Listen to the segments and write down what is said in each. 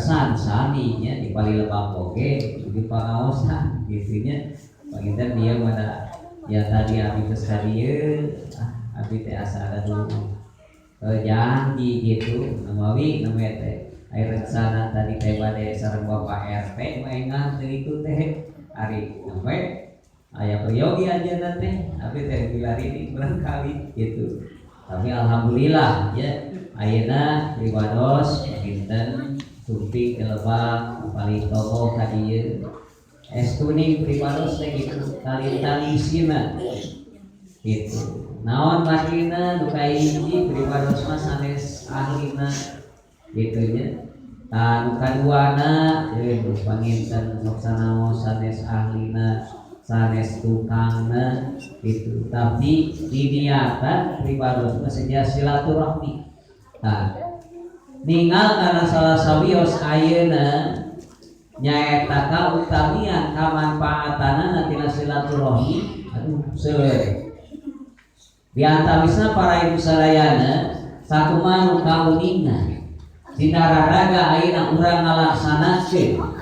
Leresan sami nya di Palilebak oge di pangaosan gitu nya. Panginten dia mana ya, tadi abi geus ka dieu, ah, abi teh asa ada janji gitu namawi namanya teh aya rencana tadi teh bade sareng Bapak RT maengan teh itu teh ari namanya aya peryogi aja teh abi teh ini barangkali gitu. Tapi alhamdulillah ya, ayeuna pribados panginten sumping ke Lebak paling tokoh ka dieu estuning pribados teh gitu tali-talisina gitu. Naon margina? Nu kahiji, pribados mah sanes ahlina gitu nya. Tah, nu kaduana panginten sok sanaos sanes ahlina, sanes tukangna gitu, tapi diniatan pribados mah seja silaturahmi. Nah, ningal karena salah sawios ayeuna nyaeta kautamian kamanfaatanana tina silaturahmi, aduh, seueur. Di antawisna, para ibu sadayana, sakumaha nu kauninga dina raraga ayeuna urang ngalaksanakeun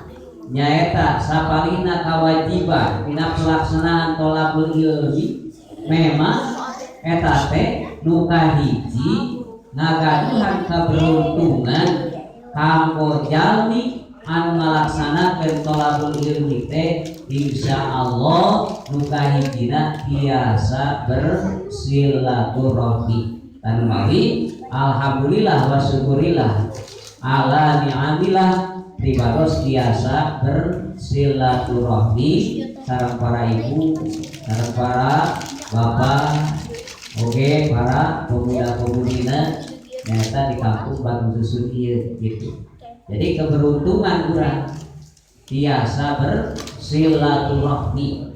nyaeta sapalihna kawajiban dina pelaksanaan tolabul ilmi, memang eta teh nu kahiji ngagaduhan keberuntungan kanggo jalmi anu ngalaksanakeun tolabul ilmi teh, insya Allah nu kahijina biasa bersilaturahmi. Dan mawi alhamdulillah wa syukurillah ala ni'amillah, pribados biasa bersilaturahmi sareng para ibu, sareng para bapak, oke, para pemuda-pemudina nyata di kampung Batu Susun ieu gitu. Jadi keberuntungan urang biasa bersilaturahmi.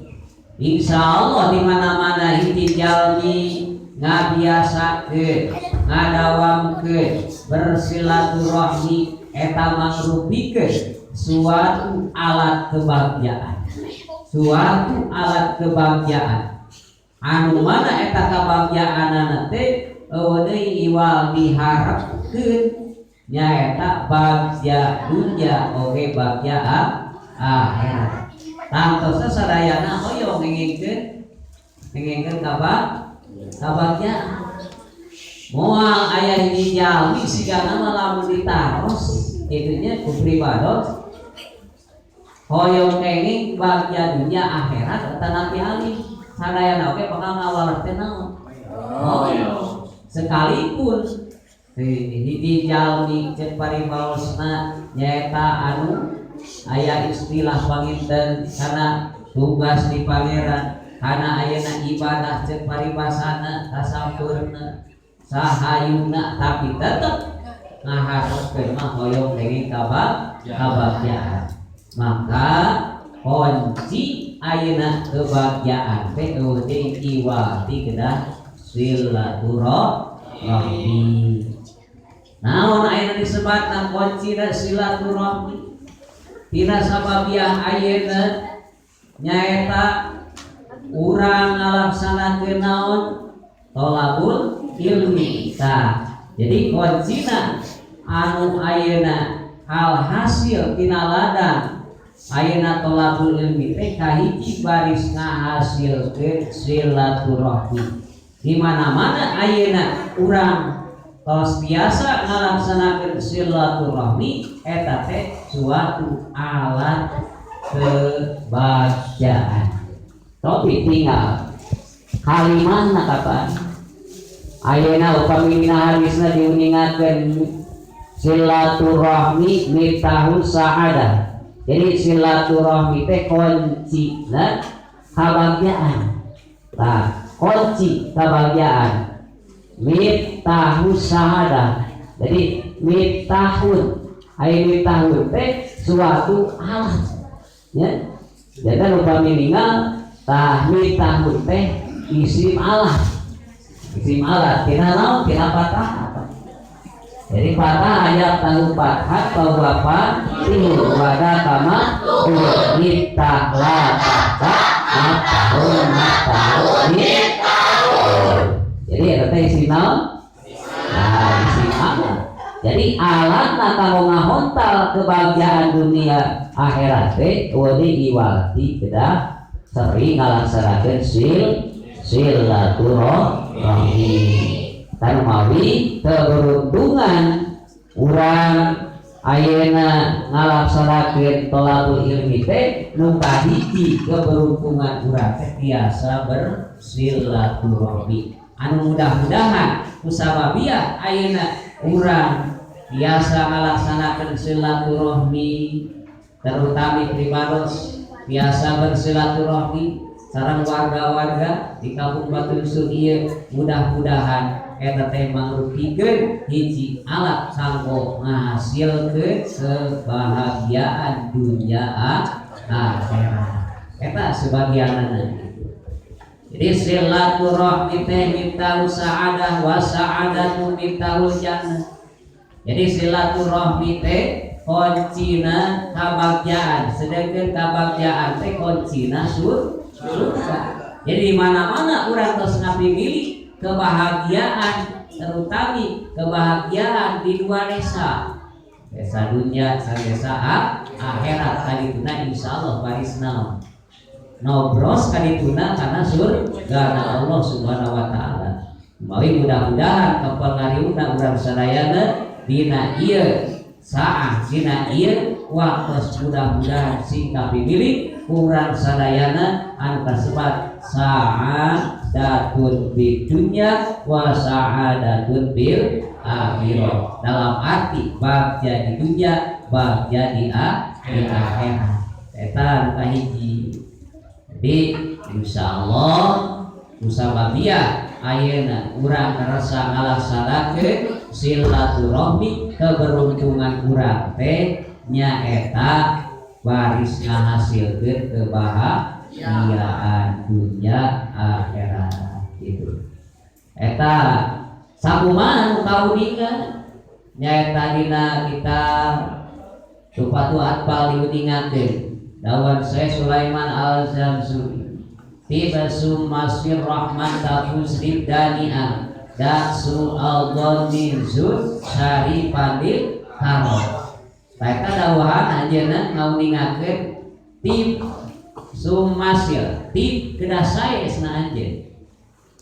Insya Allah di mana-mana hiji jalmi ngabiasakeun, ngadawamkeun bersilaturahmi, eta mangrupikeun suatu alat kebahagiaan. Suatu alat kebahagiaan anu mana eta kebahagiaanana teh euweuh deui iwal diharapkeun, nyaeta bagja dunya oge bagja akhirat. Tangtosna sadayana hoyong ngengingkeun ngengingkeun kabagjaan. Moal aya hiji jalmi sigana mah lamun ditaros kitu nya ku pribados, hoyong kenging bagja dunya akhirat atanapi alim, sadayana oge bakal ngawaler teh naon? Oh, sekalipun hiji jalmi cek paribaosna nyaeta anu aya istilah panginten kana tugas di pangeran, kana ayeuna ibadah cek paribasana kasampurna sahayuna, tapi tetep ngaharepkeun mah hoyong kenging kabagjaan. Maka kunci ayeuna kebahagiaan teh euweuh deui iwal ti kedah silaturahmi. Naon ayeuna disebatna kuncina silaturahmi? Tina sababiah ayeuna nyaeta urang ngalaksanakeun naon? Tolabul ilmi. Tah, jadi kuncina anu ayeuna hal hasil tina ladang ayeuna tolabul ilmi teh kahiji baris ngahasilkeun silaturahmi. Di mana-mana ayeuna urang tos biasa ngalaksanakeun silaturahmi, eta teh suatu alat kebahagiaan. Tapi tinggal kalimahna kapan? Ayeuna upami dina hadisna diuningakeun silaturahmi miftahus sa'adah. Jadi silaturahmi teh kuncina kabahagiaan. Tah, kunci kebahagiaan miftahus sa'adah. Jadi miftahun, aya miftahun teh suatu alat ya. Jadi upami ningal, tah, miftahun teh isim alat, isim alat tina naon? Tina patah. Jadi patah ayat tahu fathah bahwa fatihun wada kama miftah la tahta miftahun miftahun. Jadi eta teh isi naon? Nah, isim alat. Jadi alatna kanggo ngahontal kebahagiaan dunia akhirat teh wedi iwati kedah sering ngalaksanakeun silaturahmi. Tan mawi keberuntungan urang ayeuna ngalaksanakeun tolabul ilmi teh, nu kahiji keberuntungan urang teh biasa bersilaturahmi, anu mudah-mudahan kusababiah ayeuna urang biasa ngalaksanakeun silaturahmi, terutama pribados biasa bersilaturahmi sareng warga-warga di Kampung Batu Dusun ieu, mudah-mudahan eta teh mangrupikeun hiji alat kanggo ngahasilkeun kebahagiaan dunia akhirat. Eta sebagianana gitu. Jadi silaturahmi teh miftahus sa'adah wa sa'adatu miftahul jannah. Jadi silaturahmi teh kuncina kabagjaan, sedangkan kabagjaan teh kuncina surga. Jadi di mana-mana urang tos ngapimilih kebahagiaan, terutama kebahagiaan di dua desa, desa dunia sareng desa akhirat, kadituna insyaallah baris naon nobros kadituna karena surga Allah Subhanahu wa taala. Mawi mudah-mudahan kepengaruhna urang sadayana dina ieu saah, dina ieu waktu, mudah-mudahan sing kapimilih urang sadayana anu kasebat sa'adatun di dunya wa sa'adatun bil akhirah, dalam arti bagja di dunia, bagja di akhirat. Eta anu kahiji. Jadi insyaallah kusababiah ayeuna urang ngerasa ngalaksanakeun silaturahmi, keberuntungan urang teh nyaeta baris ngahasilkeun kebahagiaan dunia akhirat gitu. Eta sakumaha nu kauninga nyaeta dina kitab Tuhfatul Athfal diuningakeun dawuhan Syekh Sulaiman Al-Zamzuri, tibasum masir rahman tafuz dani'an daksu al-dhanni zud syarifandil karo. Eta dawuhan anjeunna ngauningakeun tib sumasil tib kedah sae cenah anjeun.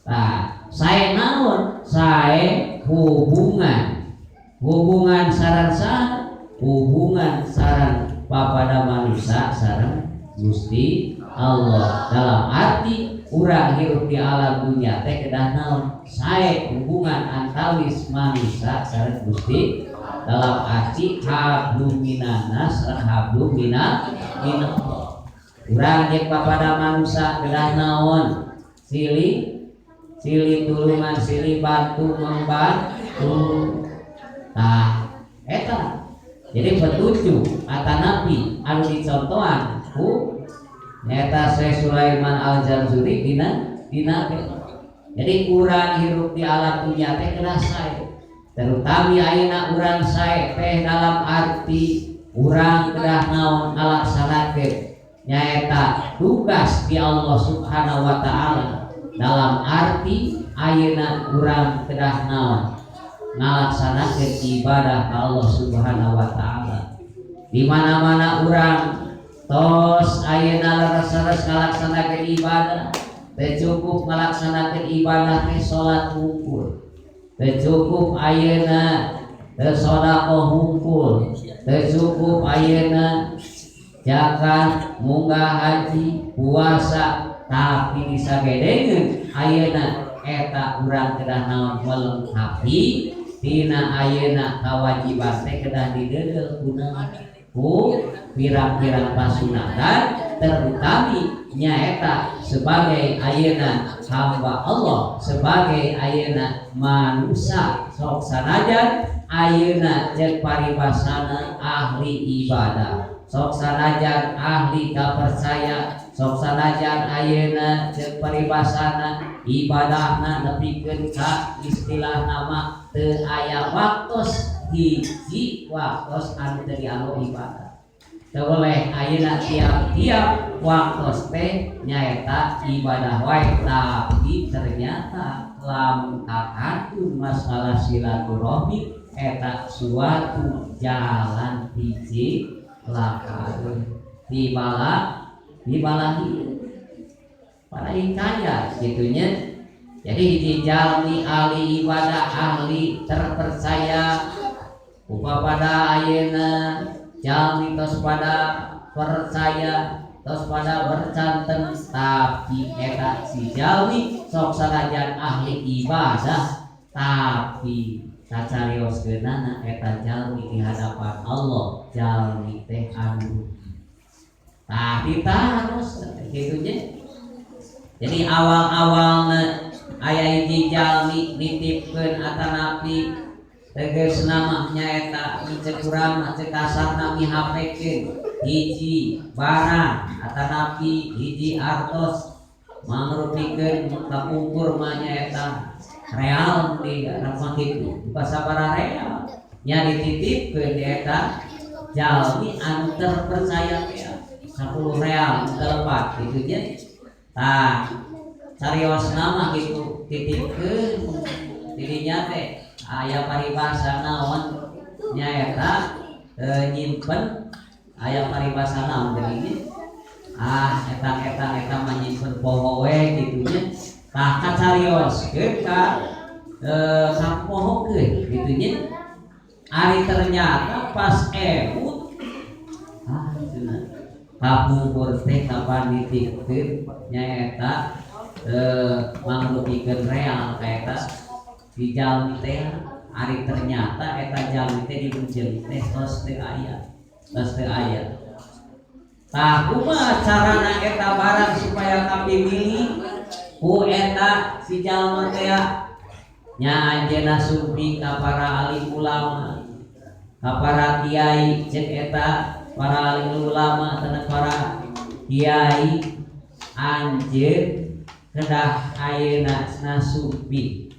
Tah, sae naon? Sae hubungan, hubungan sareng saha? Hubungan sareng papada manusia sareng Gusti Allah. Dalam arti urang hirup di alam dunia teh kedah naon? Sae hubungan antawis manusia sareng Gusti, dalam arti hablum minannas sareng hablum minallah. Urang jeung papada manusia kedah naon? Silih silih tulungan, silih bantu membantu. Tah, eta jadi petunjuk atanapi anu dicontohan ku nyata Syekh Sulaiman Al-Zamzuri dina dina. Jadi urang hirup di alam dunia teh kedah sae, terutama ayeuna urang sae teh dalam arti urang kedah naon? Ngalaksanakeun nyaeta tugas di Allah Subhanahu wa taala, dalam arti ayeuna urang kedah naon? Ngalaksanakeun ibadah ka Allah Subhanahu wa taala. Di mana-mana urang tos ayeuna leres-leres ngalaksanakeun ibadah teh, cukup ngalaksanakeun ibadah teh salat hungkul, teh cukup ayeuna teh sedekah hungkul, teh cukup ayeuna zakat, munggah haji, puasa, tapi disagedengeun ayeuna eta urang kedah naon? Melengkapi tina ayeuna kewajiban teh kedah dideudeuh kuna ku pirang-pirang pasunatan, terutami nyaeta sebagai ayeuna hamba Allah, sebagai ayeuna manusia. Sok sanajan ayeuna cek paribasana ahli ibadah, sok sanajan ahli kapercaya, sok sanajan ayeuna cek paribasana ibadahna nepikeun ka istilah nama teu aya waktos hiji waktos anu teu dianggo ibadah. Teu boleh, ayeuna tiap-tiap waktos teh nyaeta ibadah wae. Tapi ternyata lamun kakantun masalah silaturahmi, Eta suatu jalan hiji laka dibala dibalahi para kaya gitunya. Jadi hiji jalmi ahli ibadah, ahli terpercaya, upa pada ayeuna jalmi tos pada percaya, tos pada bercanten, tapi eta si jalmi sok sanajan ahli ibadah, tapi kacarioskeunana eta jalmi di hadapan Allah jalmi teh anu tah ditaros kitu nya. Jadi awal-awalna aya hiji jalmi nitipkeun atanapi tegasna mah nyaeta cek urang mah, cek kasarna mihapekeun hiji barang atanapi hiji artos, mangrupikeun kapungkur mah nyaeta real di Arab mah kitu, buka sabaraha real nya dititipkeun di eta jalmi anu terpercaya teh 10 real telepat gitu nya. Tah, cariosna mah gitu, titipkeun dirinya teh aya paribasa naon nyaeta nyimpen, aya paribasa naon geuning ah etang-etang eta mah nyimpen poho we kitu nya. Tah, kacarioskeun ka kapohokeun kitu nya. Ari ternyata pas emut ah cenah kapungkur teh kapan dititipkeun nyaeta mangrupikeun real ka eta di jalmi teh, ari ternyata eta jalmi teh di ujung teh tos teu aya, tos teu aya. Tah, kumaha carana eta barang supaya kapimilih ku eta si jalma teh nya? Anjeunna sumping ka para alim ulama, ka para kiai. Cek eta para alim ulama atau para kiai, anjeun kedah ayeuna sumping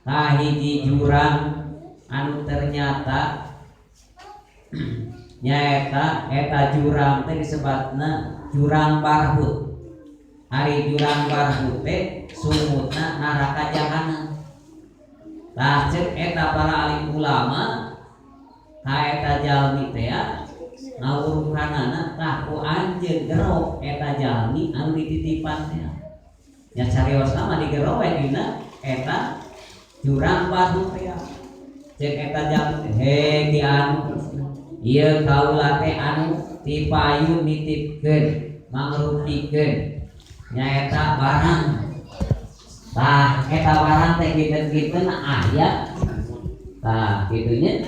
ka hiji jurang anu ternyata nyaeta eta jurang teh disebatna jurang Barhut. Ari jurang Barhut teh sumutna neraka jahanam. Tah, cek eta para alim ulama ka eta jalmi teh ngawurukanana, tah ku anjeun gero eta jalmi anu dititipan teh nya. Cariosna mah digero we dina eta jurang Barhut teh. Cek eta jalmi teh, "He ki anu ieu, kaula teh anu tipayun nitipkeun mangrupikeun nyaeta barang. Tah, eta barang teh kinten-kinten aya." Tah, kitunya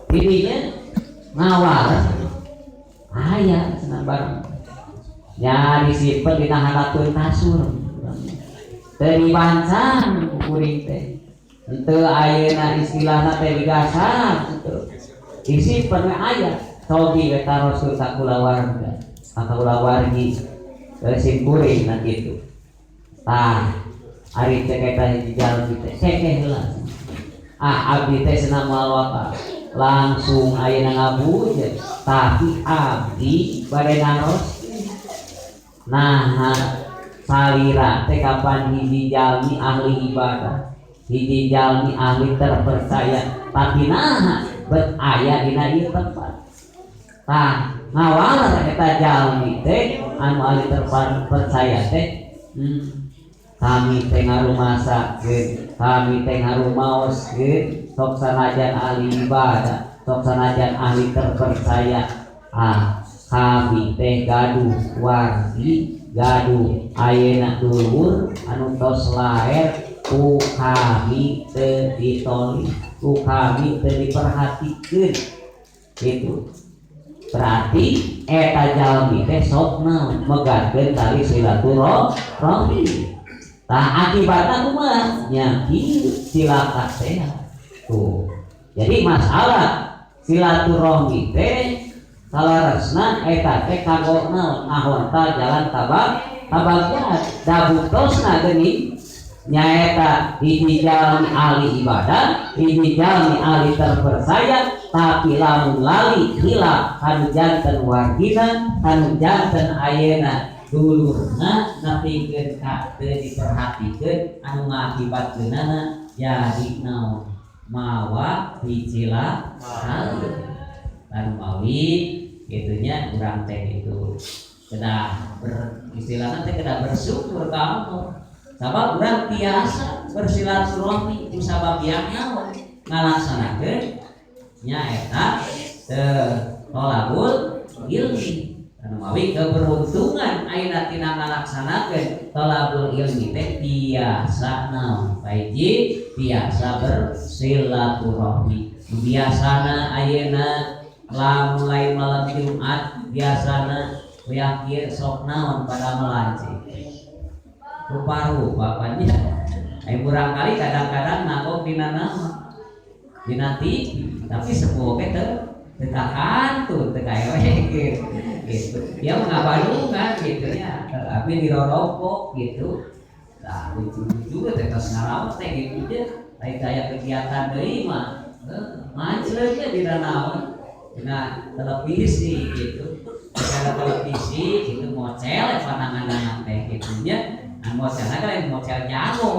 didinya ngawal aya cenah barang nya disimpen dina handapeun kasur, teu dibancang ku kuring teh, henteu ayeuna istilahna teh digasak kitu, disimpen we aya. Cobi we taros ka kulawarga, ka kulawargi sim kuring nah kitu. Tah, ari cek eta hiji jalmi teh, "Cekeh heula ah, abdi teh cenah moal waka langsung ayeuna ngabujeun, tapi abdi bade naros, nah salira teh kapan hiji jalmi ahli ibadah, hiji jalmi ahli terpercaya, tapi nah bet aya dina ieu tempat?" Tah, ngawaler eta jalmi teh anu ahli terpercaya teh, "Kami teh ngarumasakeun, kami teh ngarumaoskeun, sok sanajan ahli ibadah, sok sanajan ahli terpercaya, ah kami teh gaduh wargi, gaduh ayeuna dulur anu tos laer, ku kami teu ditoli, ku kami teu diperhatikeun." Gitu berarti eta jalmi teh sok naon megatkeun tali silaturahmi. Tah, akibatna kumaha nya? Kieu cilaka teh tuh. Jadi masalah silaturahmi teh saleresna eta teh kanggo naon? Ngahontal jalan kabagja. Da buktosna geuning nyaeta hiji jalmi ahli ibadah, hiji jalmi ahli terpercaya, tapi lamun lali hilap kanu janten wargina, kanu janten ayeuna dulurna, nepikeun ka teu diperhatikeun, anu ngakibatkeunana jadi naon? Mawa hiji lah dan mawi gitu nya, urang teh itu kedah istilahnya teh kedah bersyukur ka Allah, sabab urang tiasa bersilaturahmi ku sabab yang naon ngalaksanakeun nyaeta tolabul ilmi. Anu mawi keberuntungan ayeuna tina ngalaksanakeun tolabul ilmi teh tiasa naon, hiji tiasa bersilaturahmi. Biasana ayeuna lamun lain malam Jumat, biasana wayah sok naon pada melanci rupa-rupa nya. Aya murangkali kadang-kadang nagog dina naon, dina TV, tapi sepuh oge teu teu kakantun, teu kaewek gitu dia mengabadungan gitu ya, tapi dirorokok gitu. Nah, lucu juga teh tos ngarawat teh gitu nya, lain gaya kegiatan deui mah mancleungnya dina naon, dina televisi gitu. Karena televisi gitu mocel panangan teh gitu nya. Nah, mocelna kan mocel jago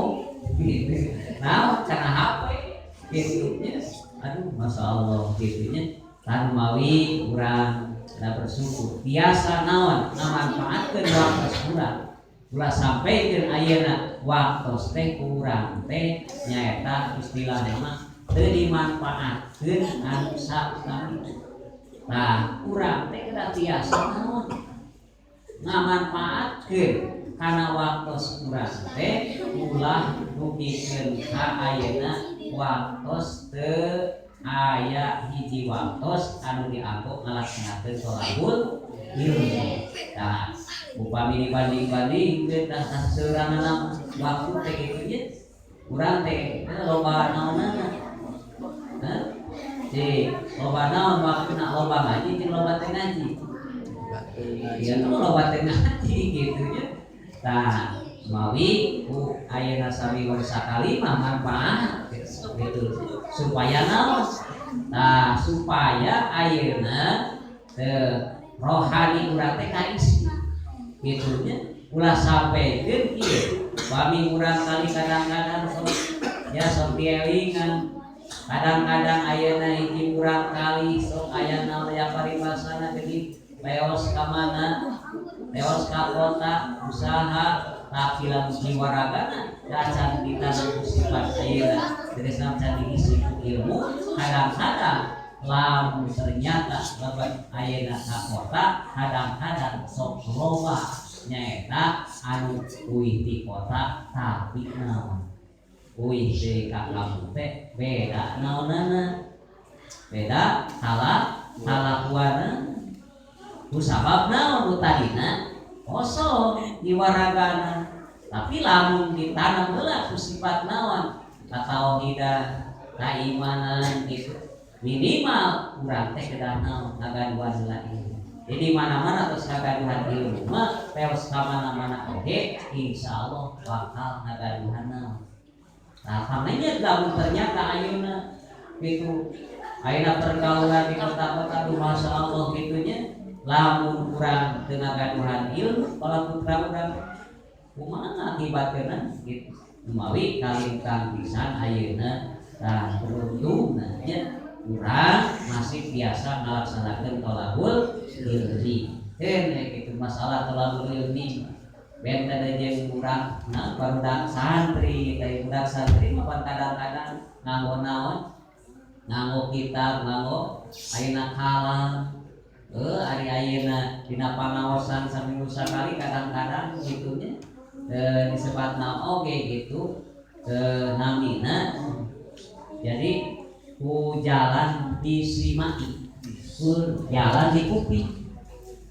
gitu, nah karena HP gitu nya. Aduh, masya Allah gitu nya. Kan mawi urang da bersyukur biasa naon ngamanfaatkeun waktu urang, ulah sampaikeun ayeuna waktu teh kurang teh nyaeta istilahna mah teu dimanfaatkeun anu sakami. Nah, urang teh kedah tiasa naon ngamanfaatkeun kana waktu urang teh, ulah dugikeun ka ayeuna waktos teu aya hiji waktos anu dianggap ngalaksanakeun tolabul ilmi. Nah, upami dibanding-bandingkeun tah seurangan waktu teh kitu nya, urang teh loba naonana? Hah? Si loba naon waktuna, loba ngaji jeung loba teu ngaji? Ya loba teu ngaji gitu nya. Nah, mawi ku ayeuna sami sakali mah manfaat gitu supaya naon? Nah, supaya ayeuna teu rohani urang teh kaisi gitu nya. Ulah sampaikeun kieu, pami urang kali kadang-kadang sok ya sok dielingan, kadang-kadang ayeuna hiji urang kali sok aya naon ya paribasana geuning leos ka mana, leos ka kota usaha, tapi lamun jiwa ragana can ditanam ku sifat ayeuna tegasna can diisi ku ilmu. Kadang-kadang lamun ternyata lebet ayeuna ka kota, kadang-kadang sok loba nyaeta anu uih di kota tapi naon uih deui ka kampung teh beda naonana, beda kalakuanna, ku sabab naon, nu tadina kosong jiwa ragana. Tapi lamun ditanam heula ku sifat naon, katauhidan, keimanan gitu, minimal urang teh kedah naon ngagaduhan heula ilmu. Jadi mana-mana terus ngagaduhan ilmu mah teos ka mana-mana oge insyaallah bakal ngagaduhan naon. Nah, kamenya lamun ternyata ayeuna gitu, ayeuna pergaulan di kota-kota tuh masya Allah gitu nya, lamun urang teu ngagaduhan ilmu kalau putra urang kumaha akibatkeuna gitu. Mawi kalintang pisan ayeuna. Tah, beruntung nya urang masih biasa ngalaksanakeun tolabul ilmi. Gitu masalah tolabul ilmi benten jeung urang, nah barudak santri teh, budak santri mah kadang-kadang nganggo naon, nganggo kitab, nganggo ayeuna kalam. Ari ayeuna dina pangaosan saminggu sakali kadang-kadang gitu nya, disebatna oge gitu, namina jadi ku jalan disimaki, ku jalan dikuping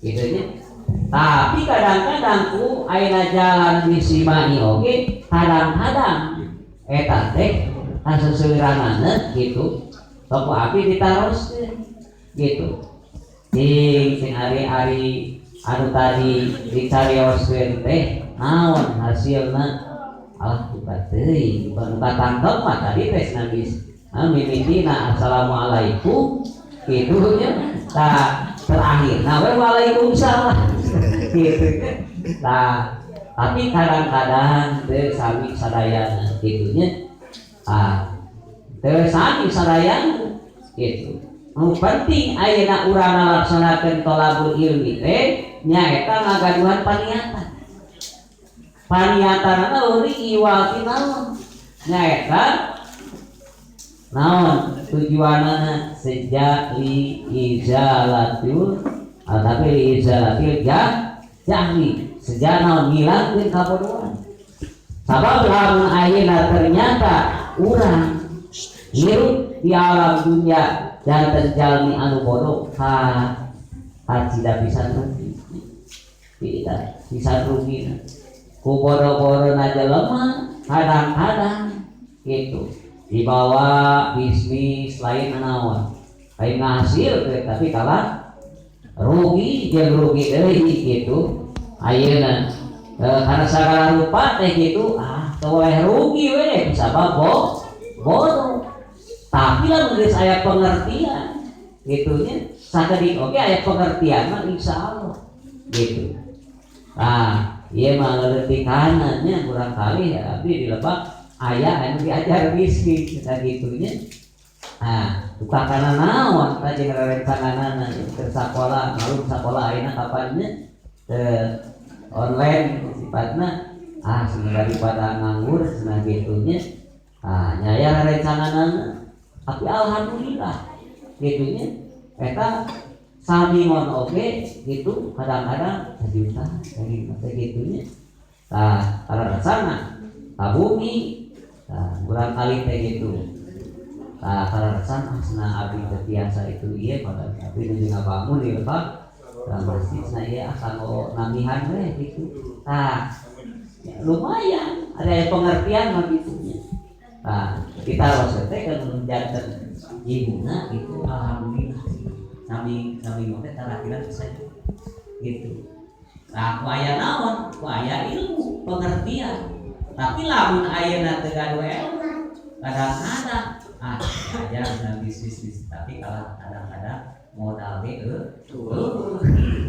gitu nya. Tapi kadang-kadang ku ayeuna jalan disimaki oge kadang-kadang eta teh kaseseuranana gitu, sok abi ditaroskeun gitu. Cing sing ari-ari anu tadi dicarioskeun teh naon hasilna? Alah, buka teuing, bukan buka tangkep mah tadi teh nangis. Nah, mimitina assalamualaikum gitu nya, tah terakhir nah we waalaikumsalam gitu. Nah, tapi kadang-kadang teh sami sadayana gitu nya. Ah, Teu sami sadayana gitu. Nu penting ayeuna urang ngalaksanakeun tolabul ilmi teh nyaeta ngagaduhan paniatan. Paniatanna leuwih iwal ti naon? Nyaeta naon tujuanana sejak li izalatul tapi li izalatil jahli, sejak naon ngilangkeun kabodohan. Sabab lamun ayeuna ternyata urang hirup di alam dunia janten jalmi anu bodoh, ha kacida pisan rugi, tidak bisa rugi ku bodoh-bodoh jelema. Kadang-kadang gitu dibawa bisnis lain naon, lain ngahasil, tapi kalah rugi jeung rugi deui gitu. Ayeuna karena segala rupa teh gitu, ah teu boleh rugi we sabab bodoh. Tapi lamun geus aya pengertian gitu nya, sakedik oge aya pengertian mah insyaallah gitu. Nah, ieu mah leutikana nya, kurang kali ya abdi di lebak aya anu diajar bisnis sakitu nya. Nah, duka kana naon tah jeung rerencanganana keur sakola, malum sakola ayeuna kapannya online sifatna. Ah, daripada nganggur cenah gitu nya. Ah, nyaya rerencanganana, tapi alhamdulillah gitu nya, eta samingon oge gitu kadang-kadang 1 juta teh gitu nya. Tah, karena ka bumi, tah kurang kali teh gitu. Tah, karena asna abdi teh biasa itu ieu pada abdi nuju ngabangun di lebak tah masjid cenah ieu, ah kanggo namihan we gitu. Tah ya, lumayan ada pengertian mah gitu nya. Tah, kita harus teh kan janten ibuna gitu, alhamdulillah sami sami teh tarakiran bisa gitu. Nah, ku aya naon? Ku aya ilmu pengertian. Tapi lamun ayeuna teu gaduh ilmu, kadang-kadang ah diajar dengan bisnis bisnis, tapi kalau kadang-kadang modal ge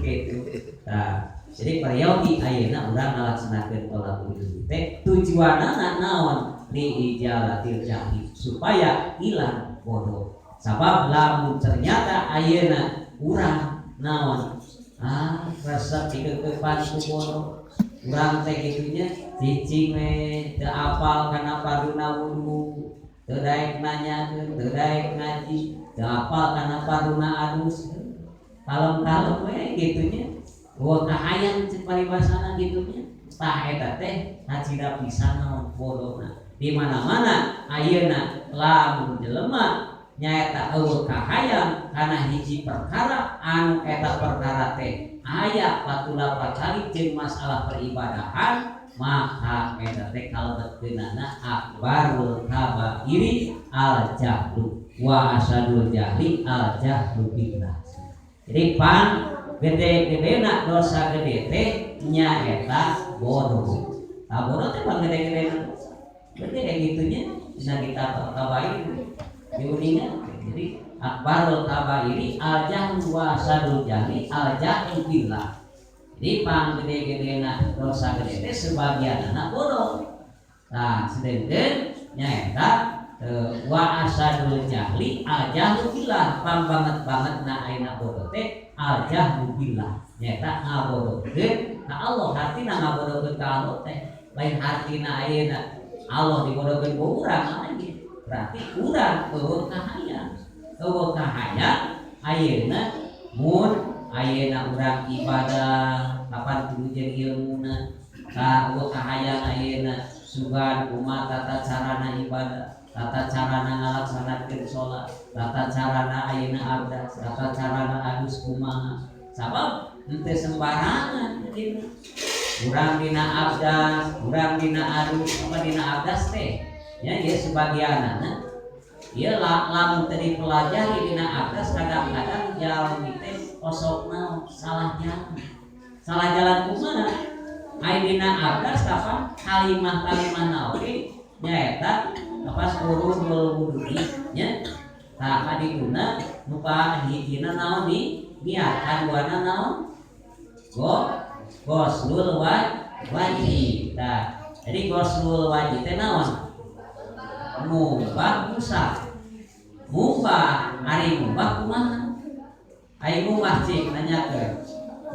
gitu. Nah, jadi peryogi ayeuna urang ngalaksanakeun tolabul ilmi teh tujuanana naon? Li izalatil jahli, supaya hilang bodoh. Sabab lamun ternyata ayeuna urang naon, ah resep dikekepan ku bodoh urang teh kitu nya, cicing we teu apal kana farduna wudu, teu daek nanyakeun, teu daek ngaji, teu apal kana farduna adus, kalem-kalem we kitu nya, euweuh kahayang cek paribasana kitu nya. Tah, eta teh kacida pisan naon bodohna. Di mana-mana ayeuna lamun jelema nyaeta euweuh kahayang kana hiji perkara anu eta perkara teh aya patula patali jeung masalah peribadahan, maka eta teh kalebetkeunana akbarul kabairi al jahlu wa asyadul jahli al jahlu billah. Jadi pan gede-gedena dosa gede teh nyaeta bodoh. Nah, bodoh teh pan gede-gede dosa gede kayak gitunya dina kitab kabair diuningan. Jadi akbarul kabairi al jahlu wa asyadul jahli al jahlu billah. Jadi pang gede-gedena dosa gede teh sebagian anak bodoh. Nah, sedangkan nyaeta wa asyadul jahli al jahlu billah, pang banget banget na ayeuna bodoh teh al jahlu billah, nyaeta ngabodohkeun ka Allah. Hartina ngabodohkeun ka Allah teh lain hartina ayeuna Allah dibodohkeun ku urang lagi, berarti urang euweuh kahayang, euweuh kahayang ayeuna. Mun ayeuna urang ibadah kapan kudu jeung ilmuna? Tah, euweuh kahayang ayeuna sugan kumaha tata carana ibadah, tata carana ngalaksanakeun salat, tata carana ayeuna abdas, tata carana adus kumaha. Sabab henteu sembarangan gitu urang dina abdas, urang dina adus, apa dina abdas teh ya. Ieu sebagianana ieu lamun teu dipelajari dina abdas, kadang-kadang jalmi teh osok naon, salah jalan. Salah jalan kumaha? Ai dina abdas kapan kalimah-kalimah oge nyaeta apa furudul wudhu nya. Tah, kadituna nu kahijina naon? Di niat. Kaduana naon? Ghoslul wajhi. Tah, jadi ghoslul wajhi teh naon? Ngumbah usap, ngumbah. Ari ngumbah kumaha? Ari ngumbah, cik nanyakeun,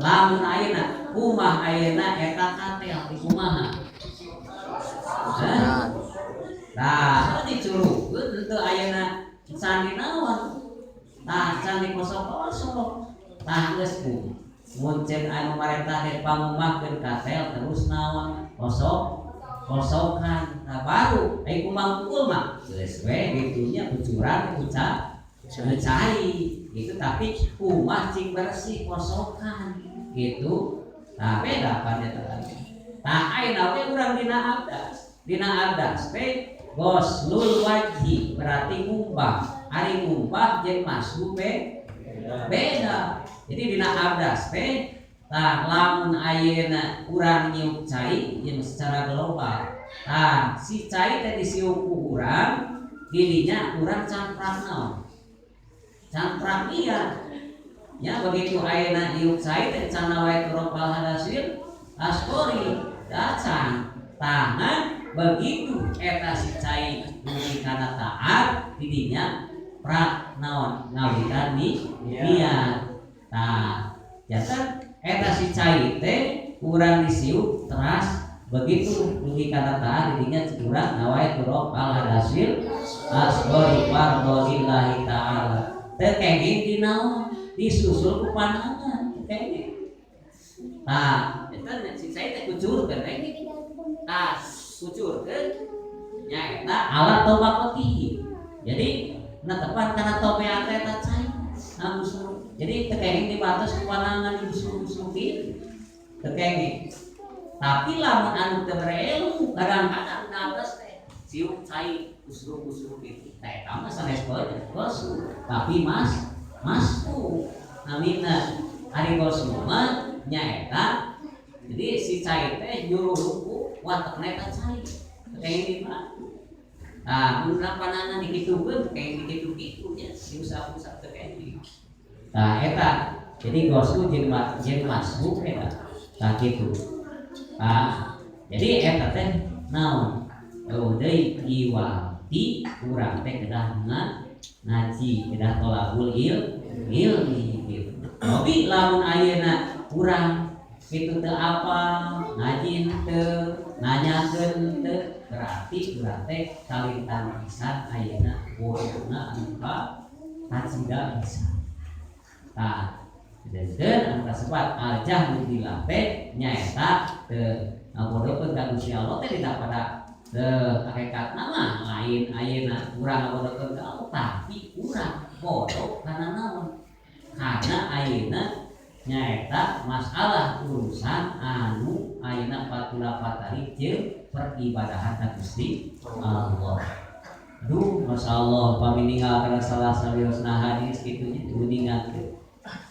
lamun ayeuna kumaha, ayeuna eta katel di kumaha? Hah? Nah, dicurugkeun henteu ayeuna, can di naon? Tah, can dikosok-kosok. Tah, geus ku mun ceuk anu marentah teh pangumbahkeun katel terus naon, kosok kosokan. Nah, baru ai kumaha hungkul mah geus we kitu nya, kucuran ku cai gitu, tapi kumaha cing bersih, kosokan gitu. Nah, beda pan eta tadi. Tah, ayeuna we urang dina abdas, dina abdas teh ghoslul wajhi, berarti ngumbah. Ari ngumbah jeung mashu beda. Jadi dina abdas teh, tah, lamun ayeuna urang nyiuk cai jeung secara global, tah, si cai teh disiuk ku urang, didinya urang camprak naon, camprak iya ya. Begitu ayeuna nyiuk cai teh can nawaitu raf'al hadasil asghori, dacan tangan. Begitu eta si cai dugi kana taat, didinya prak naon, ngawitan ni niat. Tah, janten eta si cai teh urang disiuk teras, begitu dugi kana taat, didinya urang nawaitu raf'al hadasil asghori fardhu lillahi ta'ala. Teu kenging di naon, disusul ku panangan, teu kenging. Tah, eta si cai teh kucurkeun we. Tah, kucurkeun nya eta ala tobaqotihi, jadi netepan kana tobeat eta cai ngabusuk. Jadi teu kenging dibatas ku panangan, dibusuk-busuk kieu teu kenging. Tapi lamun anu teu mere ilmu, kadang-kadang atas teh siuk cai usruk-usruk gitu. Tah, eta mah sanes ghusl, tapi mas mashu namina. Ari ghusl mah nyaeta jadi si cai teh nyuruh ku watekna eta cai, teu kenging di mana. Nah, mun panangan dikitukeun, kenging dikitu-kitu nya, diusap-usap teu kenging. Nah, eta jadi ghusl jeung mashu eta. Tah, kitu. Nah, jadi eta teh naon? Eueuh deui iwati urang teh kedah ngaji, kedah tolabul ilmi gitu. Tapi lamun ayeuna urang kitu teu apal, ngaji teu, nanyakeun teu, berarti urang teh kalintang pisan ayeuna bodona anu ka kacida bisa. Tah, dan anu kasebat al jahlu billah teh nyaeta teu ngabodokeun ka Gusti Allah teh tidak pada teu hakikatna mah lain ayeuna urang ngabodokeun ka Allah, tapi urang bodoh karena naon? Karena ayeuna nyaeta masalah urusan anu ayeuna patula patali jeung peribadahan ka Gusti Allah. Aduh, Masya Allah, pami ninggal kana salah sawiosna hadis kitu nya, uningakeun.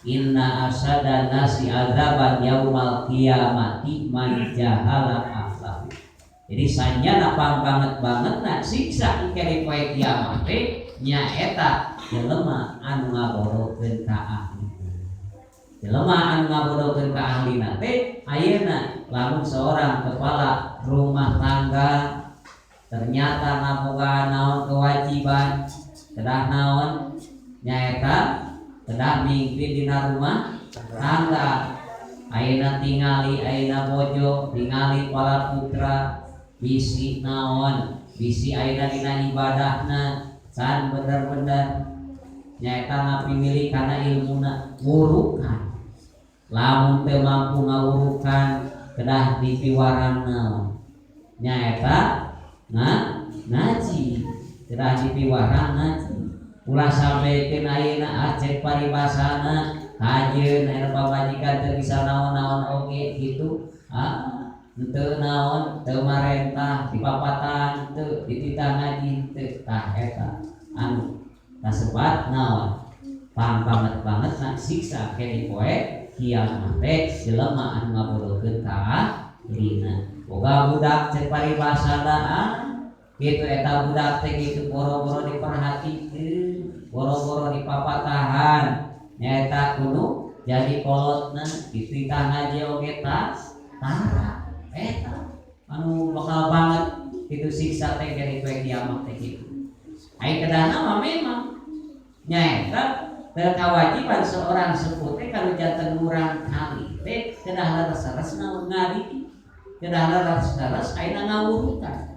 Inna asyaddan nasi adzaban yaumal qiyamati man jahala ahlahu. Jadi sanyana pang banget banget na siksa engke di poe kiamat teh nyaeta jelema anu ngabodohkeun ka ahlina. Jelema anu ngabodohkeun ka ahlina teh ayeuna lamun seorang kepala rumah tangga ternyata ngabogaan naon, kewajiban kedah naon, nyaeta kedah mimpin dina rumah tangga. Ayeuna tingali ayeuna bojo, tingali para putra, bisi naon, bisi ayeuna dina ibadahna can bener-bener nyaeta ngapimilih kana ilmuna, wurukan. Lamun teu mampu ngawurukan, kedah dipiwarang naon, nyaeta ngaji, kedah dipiwarang ngaji. Ulah sampai ayeuna acek paribasana kajeun ayeuna pamajikan teu bisa naon-naon oge gitu, ah, henteu naon, teu marentah dipapatan teu, dititah ngaji teu. Tah, eta anu kasebat naon, pang banget banget nak siksa ke di poe kiamat teh jelema anu ngabodohkeun ka ahlina. Boga budak, cek paribasana, ah, gitu eta budak teh gitu boro-boro diperhatikeun, boro-boro dipapatahan, nyaeta kudu jadi kolotna, dititah ngaji oge tara. Eta anu bakal banget itu siksa teh dari poe kiamat teh gitu. Ai kedahna mah memang nyaeta teu kewajiban seorang sepuh teh kalau janten murang kali teh kedah leres-leres ngadi, kedah leres-leres ayeuna ngawurutan.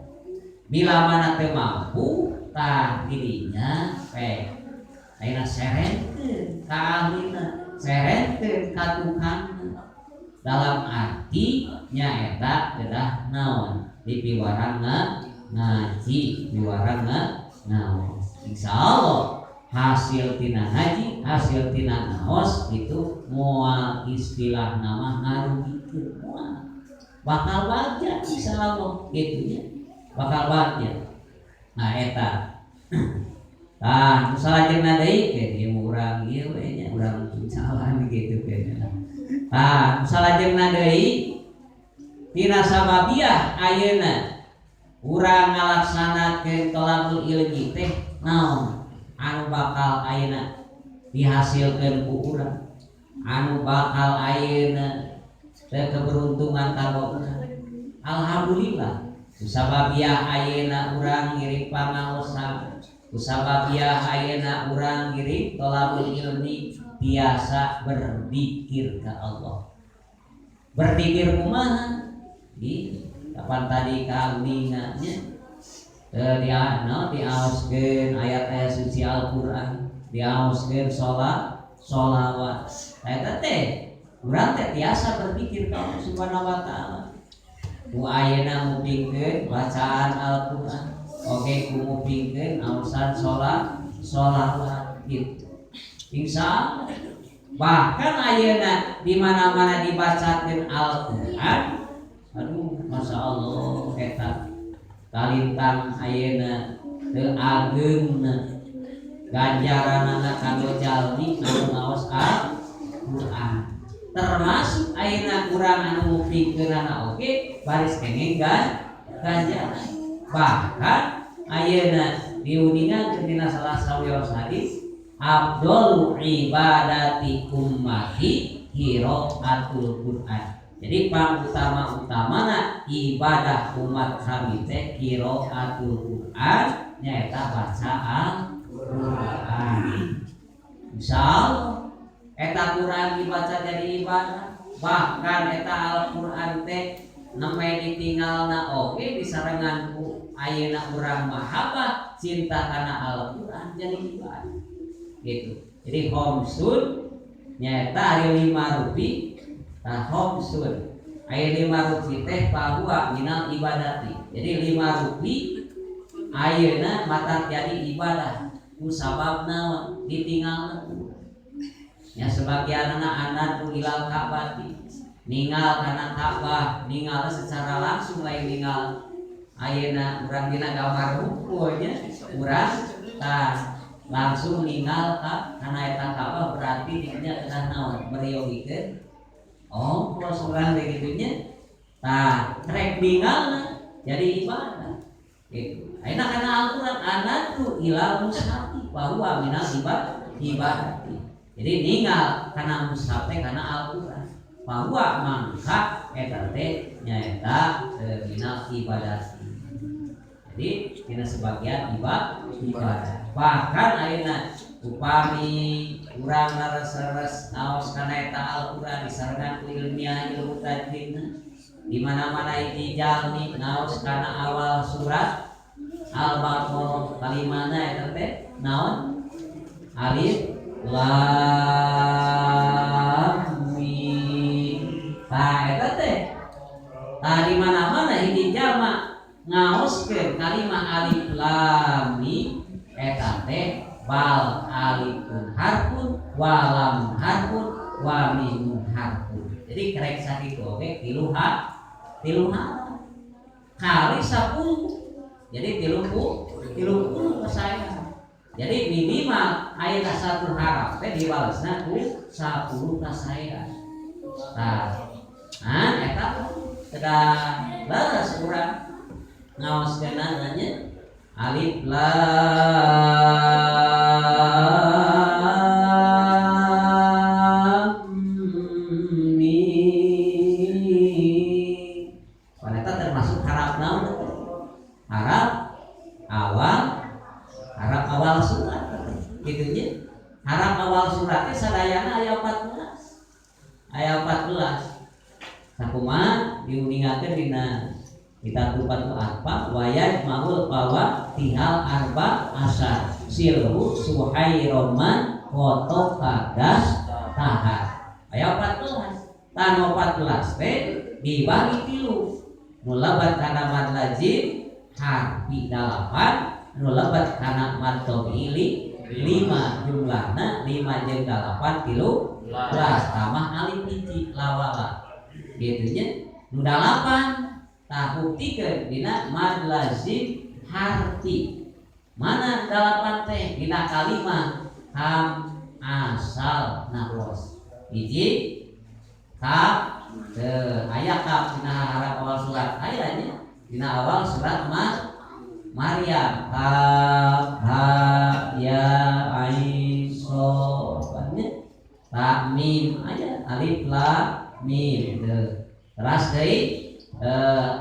Bila mana teu mampu, tah dirinya pe ayeuna serenkeun ka ahlina, serenkeun ka tukangna. Dalam arti nyaeta kedah naon, dipiwarang ngaji, piwarang ngaos. Insyaallah hasil tina ngaji, hasil tina ngaos itu moal istilah nama ngarugikeun, moal, bakal bagja insyaallah gitu nya, bakal bagja. Nah, eta tah nu salajengna deui ke ieu urang ieu we nya, urang salah gitu ke. Tah, nu salajengna deui tina sababiah ayeuna urang ngalaksanakeun tolabul ilmi teh naon anu bakal ayeuna dihasilkeun ku urang, anu bakal ayeuna teh keberuntungan kanggo urang. Alhamdulillah, kusababiah ayeuna urang ngiring pangaosan, kusababiah ayeuna urang ngiring tolabul ilmi, biasa berzikir ke Allah. Berzikir kumaha di kapan tadi kauninga nya, dia no diaoskeun ayat-ayat suci Al-Qur'an, diaoskeun sholat, sholawat, eta teh urang teh tiasa berpikir ka Allah Subhanahu wa Taala. Ku ayeuna ngupingkeun bacaan Al-Qur'an oge, ku ngupingkeun aosan sholat, sholawat gitu. Insya Allah bahkan ayeuna di mana-mana dibacakeun Al-Qur'an, aduh, Masya Allah, eta kalintang ayeuna teu ageungna ganjaranana kanggo jalmi anu ngaos Al-Qur'an, termasuk ayeuna urang anu ngupingkeunana oge baris kenging ganjaran. Bahkan ayeuna diuningakeun dina salah sawios hadis, afdalu ibadati ummati qiraatul Quran. Jadi pang utama-utamana ibadah umat kami teh qiraatul Quran, nyaeta baca Al-Quran. Misal eta Quran dibaca jadi ibadah, bahkan eta Al-Quran teh nembe ditinggalna oge disarengan ku ayeuna urang mahabbah cinta kana Al-Quran jadi ibadah gitu. Jadi khamsun nyaeta ari lima rupi. Tah, khamsun aya lima rupi teh fahuwa minal ibadati. Jadi lima rupi ayeuna mata jadi ibadah ku sabab naon, ditinggalna ya. Sebagian anak anak ilal Ka'bati, ninggal kana Ka'bah, ninggal secara langsung, lain ninggal ayeuna urang dina gambar buku nya. Urang tah langsung ninggal ka kana eta Ka'bah, berarti dinya kedah naon, meriogikeun ongkos urang begitu nya. Tah, rek ninggalna jadi ibadah gitu. Ayeuna kana Al-Qur'an, an-nadru ilal mushafi bahwa minal ibadati. Jadi ninggal kana mushaf teh, kana Al-Qur'an, bahwa mangka eta teh nyaeta minal ibadati. Jadi dina sebagian ibadah. Bahkan ayeuna upami urang leres-leres ngaos kana eta Al-Qur'an disarengan ku ilmiah, ilmu tajwidna, di mana-mana hiji jalmi ngaos kana awal surat Al-Baqarah, kalimana eta teh naon, alif lam mim. Tah, eta teh tah di mana-mana hiji jalma ngaoskeun kalimah alif lam mim, eta teh bal alifun harfun wa lam harfun wa mimun harfun. Jadi kerek sakitu oge tilu ha, tilu ha kali 10, jadi 30 kasaean. Jadi minimal aya satu haraf teh dibalesna ku 10 kasaean. Tah, nah, eta kedah leres urang ngaoskeunana nya, alif lam mim. Eta termasuk haraf naon? Haraf awal, haraf Aya 14. Sakumaha diuningakeun dina kitab Tuhfatul Athfal wayaj maul pawa tihal arba asar silhu suhairoman foto kagas tahar. Aya 14. Tan 14 teh dibagi tilu. Nu lebat kana mad lazim harfi 8, nu lebat kana mad tabi'i 5, jumlahna 5 jeung 8 13 tambah alif hiji lawala. Gitu nya. Nu 8 tah buktikeun dina mad lazim harfi. Mana 8 teh dina kalimah ham asal naqos. Hiji kaf teu aya kaf dina haraf awal surat aya nya dina awal surat Maryam kaf ha ya ain shad nya ta mim aya alif lam mim teu. Teras deui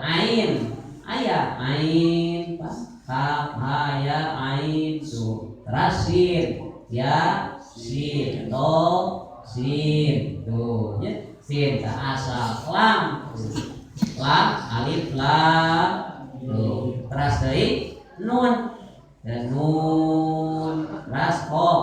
ain aya ain kaf ha ya ain su teras sin ya sin to sin tuh nya sin ka asal lam lam alif lam tuh teras deui nun dan nun teras qaf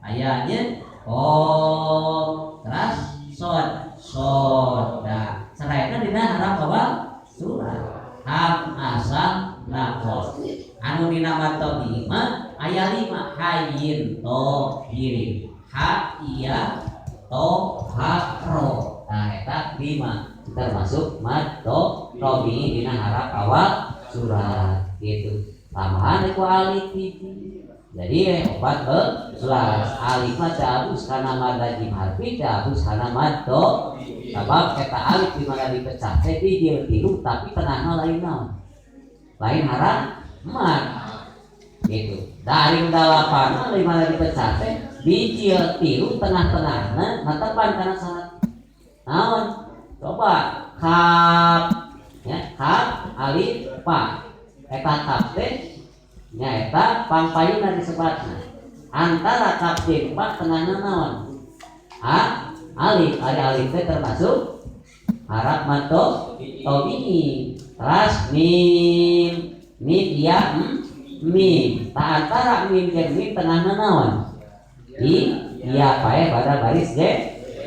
aya nya qaf teras shad shad. Nah sarayana dina haraf awal surat ham asal naqos anu dina mad tabi'i mah aya 5 hayyin to hirin ha iya to ha ro. Nah eta 5 termasuk mad tabi'i dina haraf awal surat gitu. Tambahan ku alif hiji. Jadi 14 alif mah teu abus kana mad lazim harfi teu abus kana mad tabi'i. Sabab eta alif di mana dipecah teh bijil tilu tapi tengahna lain naon? Lain haraf mad. Gitu. Dari 8 di mana dipecah teh bijil tilu tengah-tengahna netepan kana syarat. Naon? Coba kaf ya, kaf alif fa. Eta kaf teh nyaeta pangpayuna disebatna. Antara kaf jeung fa tengahna naon? A alif. Ari alif teh termasuk haraf mad tabi'i. Teras mim mim ya mim. Ta antara mim jeung mim tengahna naon? I iya pae pada baris J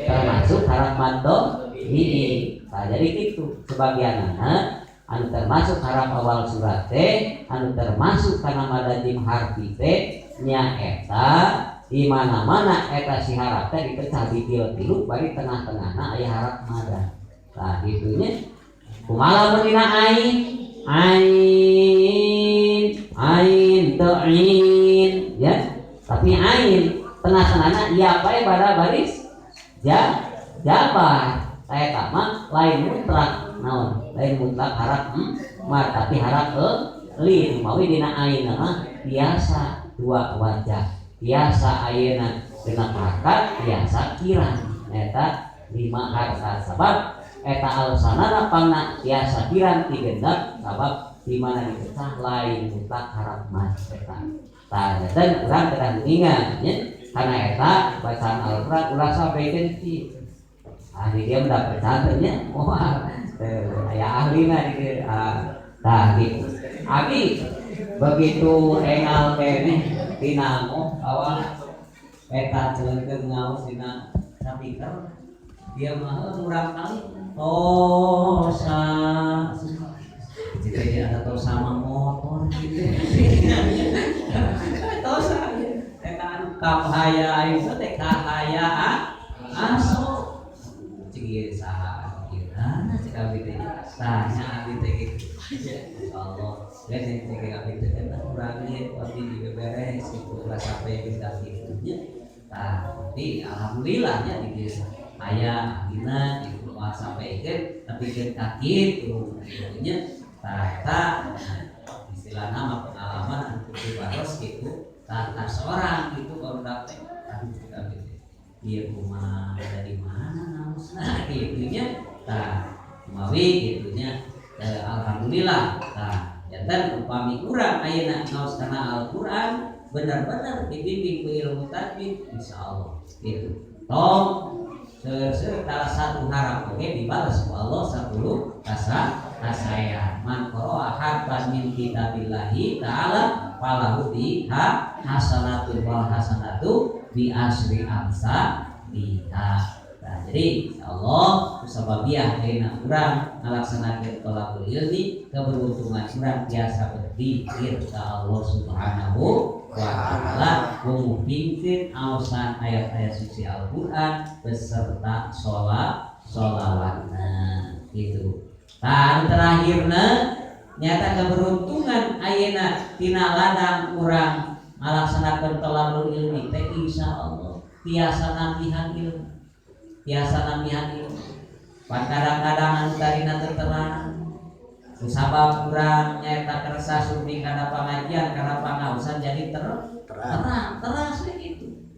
termasuk haraf mad tabi'i. Nah, jadi gitu sebagianana anu termasuk haraf awal surat teh anu termasuk kana mad lazim harfi teh nyaeta di mana-mana eta si haraf teh dipecah bijil tilu bari tengah-tengahna aya haraf mada. Tah kitu nya. Kumaha lamun dina ain? Ain ain ta'in ya. Tapi ain tengah-tengahna ya bae pada baris ja jabar. Eta mah lain mutlak naon? Lain mutlak haraf mad tapi haraf lin. Mawi dina ain mah biasa dua wajah. Biasa ayeuna dina harkat biasa kirang. Eta 5 harkat sabab eta alasanana pangna biasa kirang ti genep sabab di mana dipecah lain mutlak haraf mad eta. Tah dan urang kedah ingat nya karena eta bacaan Al-Qur'an ulah sampai kieu. Ahli dia mendapat santannya, wah, aya ahlina di dieu. Tah gitu. Abi begitu engal keneh tina awal eta celengkeun ngaos dina speaker dia mah murang kali tosa jika dia ada tosa sama motor gitu tosa eta anu kapaya itu teh kahaya aso cing ieu saha ieu cek abdi teh tanya abdi teh gitu insyaallah dan yang cek abdi teh eta urang ieu abdi dibeberes gitu ulah sampai geus ka kitu nya. Tah jadi alhamdulillah nya di dieu aya ahlina gitu moal sampaikeun tapi keun ka kitu gitu nya. Tah eta istilahna mah pengalaman anu kudu baros gitu. Tah seorang gitu barudak teh aduh cek abdi teh ieu kumaha dari mana naosna kitu nya. Tah mawi kitu nya alhamdulillah. Tah janten upami urang ayeuna ngaos kana Al-Qur'an benar-benar dibimbing ku ilmu tajwid insyaallah gitu. Tong Seueur salah satu harap oge dibalas ku Allah 10 kasaya. Man qara'a harfan min kitabillahi ta'ala falahu biha hasanatun wal hasanatu bi asyri amsaliha. Nah, jadi insyaallah kusababiah ayeuna urang ngalaksanakeun thalabul ilmi, keberuntungan urang biasa berzikir ka Allah Subhanahu wa taala, ngupingkeun aosan ayat-ayat suci Al-Qur'an beserta sholat sholawatna gitu. Nah, terakhirna nyata keberuntungan ayeuna tina ladang urang ngalaksanakeun thalabul ilmi teh insyaallah tiasa nambihan ilmu, tiasa nambihan ilmu. Pan kadang-kadang anu tadina teu terang kusabab urang nyaeta kersa sumping kana pangajian, kana pangaosan, jadi Terang. Terang terang gitu.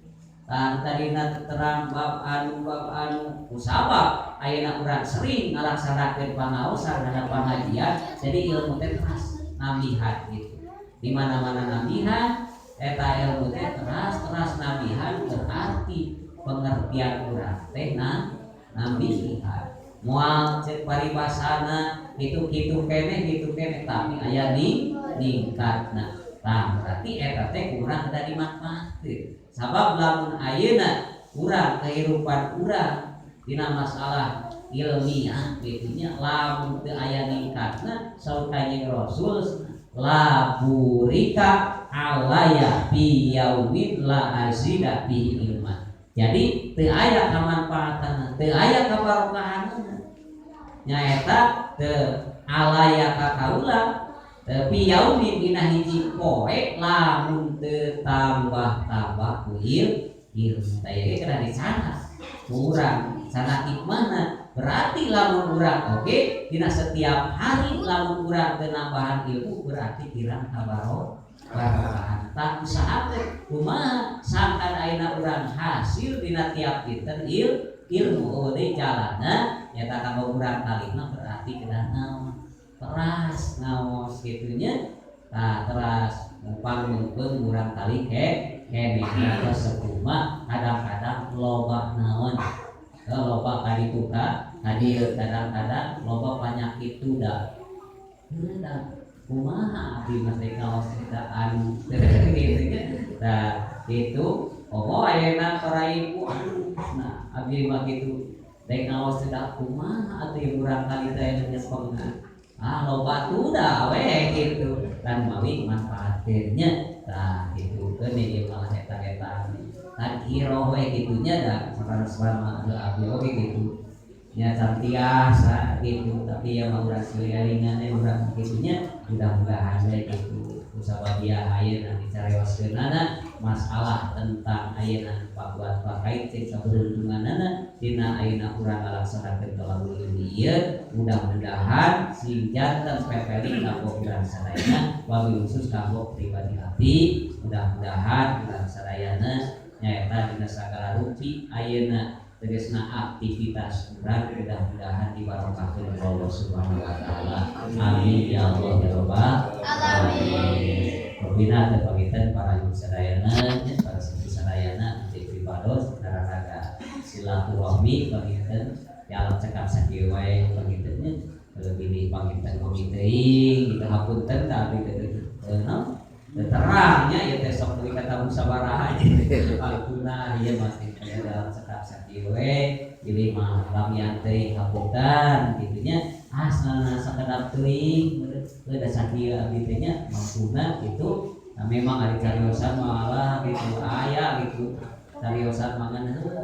Tah, tadina teu terang bab anu, kusabab ayeuna urang sering ngalaksanakeun pangaosan kana pangajian, jadi ilmu teh teras nambihan gitu. Di mana-mana nambihan eta ilmu teh teras teras nambihan, berarti pengertian urang teh nah nambihan. Moal cek paribasana itu kitu keneh kitu keneh, tapi aya ning ningkatna. Tah, berarti eta teh kurang kedah dimanfaatkeun, sabab lamun ayeuna urang kehidupan urang dina masalah ilmiah gitunya, lamun teu aya ningkatna, saur Kanjeng Rasul, la burika alaya fi yaumin la azida fi ilma. Jadi teu aya kamanfaatan, teu aya kabarokahanna, nyaeta teu alaya ka kaula fi yaumin dina hiji poe lamun teu tambah-tambah ku ilmu. Tah, ieu kena dicatat urang sana hikmahna. Berarti lamun urang oge dina setiap hari lamun urang teu nambahan ilmu, berarti kirang kabarokahan. Tah, usahakeun kumaha sangkan ayeuna urang hasil dina tiap dinten ilmu euweuh deui jalana nyata kanggo urang kalima. Berarti kedah naon, teras ngaos kitu nya. Tah, teras ngupang meungpeung urang kali ke kene atos sakumaha. Kadang-kadang loba naon, loba kaditu ka kadieu, kadang-kadang loba panyakit tuda. Heuh, kumaha abdi mah teh ngaos eta anu kitu nya. Tah, kitu komo ayeuna para ibu, aduh, nah abdi mah kitu rek ngaos teh da kumaha atuh urang kali teh nyepengna, ah loba tuda we gitu dan mawi manfaatkeun nya. Tah, kitu keun ieu malah eta-eta tadkiroh we kitu nya. Da sanes mah abdi oge kitu nya, can tiasa gitu, tapi ya mah urang sekelilingan urang kitu nya. Mudah-mudahan we kitu kusababiah ayeuna dicarioskeunana masalah tentang ayeuna pakuat pakait jeung kaberuntunganana dina ayeuna urang ngalaksanakeun thalabul ilmi ieu, mudah-mudahan sing janten pepeli kanggo urang sadayana, wabil khusus kanggo pribadi abdi. Mudah-mudahan urang sadayana nyaeta dina sagala rupi ayeuna tegasna aktivitas urang mudah-mudahan dibarokahkeun ku Allah Subhanahu wa taala. Amin ya Allah ya rabbal alamin. Pembina teh panginten para ibu sadayana nya, para sepuh sadayana di pribados raraga silaturahmi panginten ya, alam cekap sakieu wae panginten nya. Lebih panginten komi teuing kita hapunten ka abdi teh teu naon teu terangnya ya teh, sok deui katamu sabaraha waktuna ieu masih dalam cekap sakieu we. Pilih mah lamian teuing hapunten kitu nya, asalna sakedap teuing heuh da sakieu abdi teh nya mampuna gitu. Nah, memang ari cariosan malah gitu aya gitu, cariosan mah ngan heuh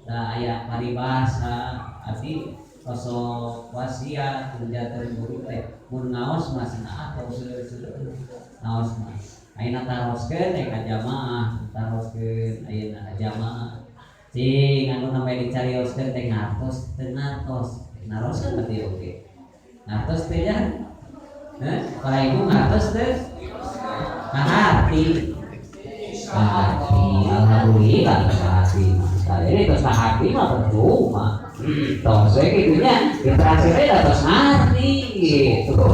da aya paribasa abdi osok wasiat janten guru teh mun ngaos mah cenah, ah tong seueur-seueur ngaos mah. Ayeuna taroskeun we ka jamaah, taroskeun ayeuna ka jamaah cing anu namanya dicarioskeun teh ngartos teu ngartos, naroskeun berarti oge ngartos teh nya. Heh, para ibu ngartos teh? Ngarti ngarti, alhamdulillah ngarti. Ini terus ngarti mah percuma tos we kitu nya, interaksi teh da tos ngarti gitu.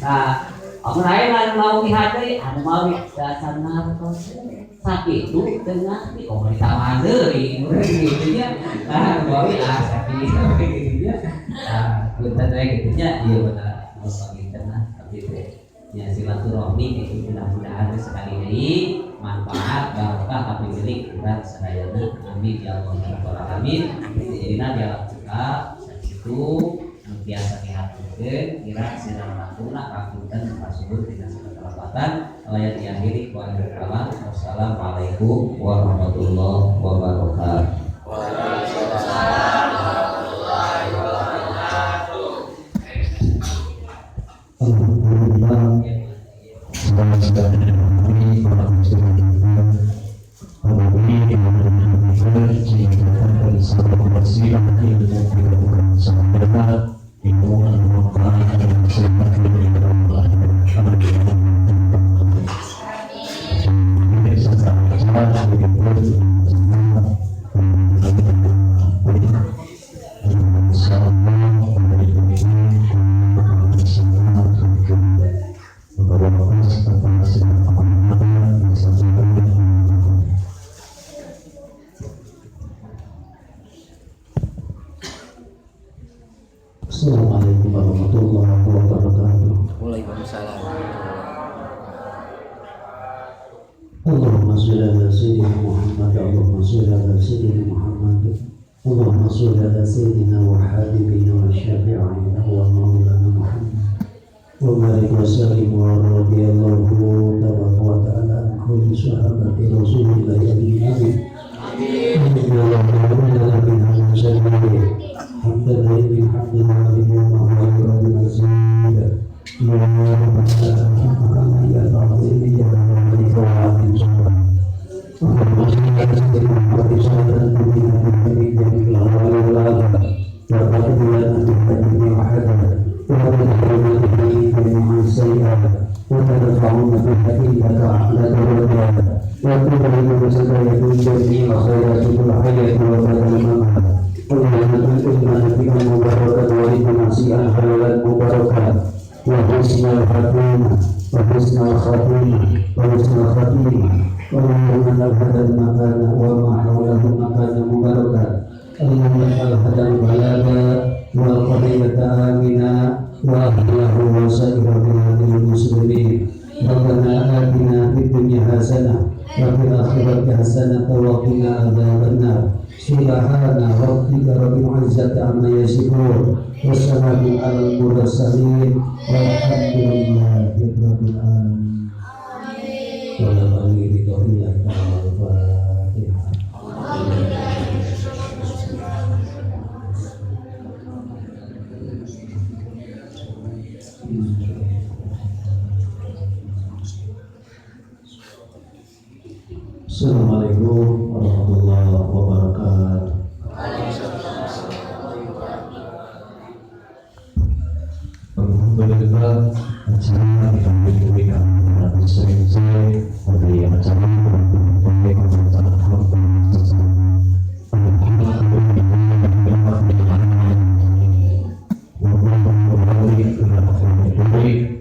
Nah, Amun aya anu mau dihade anu mawi dasar ngartos sakitu teu ngarti oh ditambahan deui gitu nya. Nah, mawi ah sakitu gitu nya. Nah, punten we gitu nya ieu bener mos panginten lah abdi teh nya silaturahmi gitu mudah-mudahan sekali deui manfaat barokah kapimilik urang sadayana amin ya Allah ya rabbal alamin. Jadina dilakukan sakitu nu tiasa dihaturkeun kira sirah langkungna kapunten kasuhun dina sakalapatan layar diakhiri ku akhir kalam. Wassalamualaikum warahmatullahi wabarakatuh. Waalaikumsalam warahmatullahi wabarakatuh. Alhamdulillah. Assalamualaikum warahmatullahi wabarakatuh. Waalaikumsalam. Allahumma sholli ala sayyidina Muhammad, Allahumma sholli ala sayyidina Muhammad, Allahumma sholli ala sayyidina wa habibina wa syafi'ina wa maulana Muhammad. Wa barik wa sallim wa radhiyallahu tabaraka wa ta'ala an kulli sahabati Rasulillah ajma'in. Amin. Ya Assalamualaikum warahmatullahi wabarakatuh. Alhamdulillah acara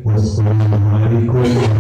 Wassalamualaikum.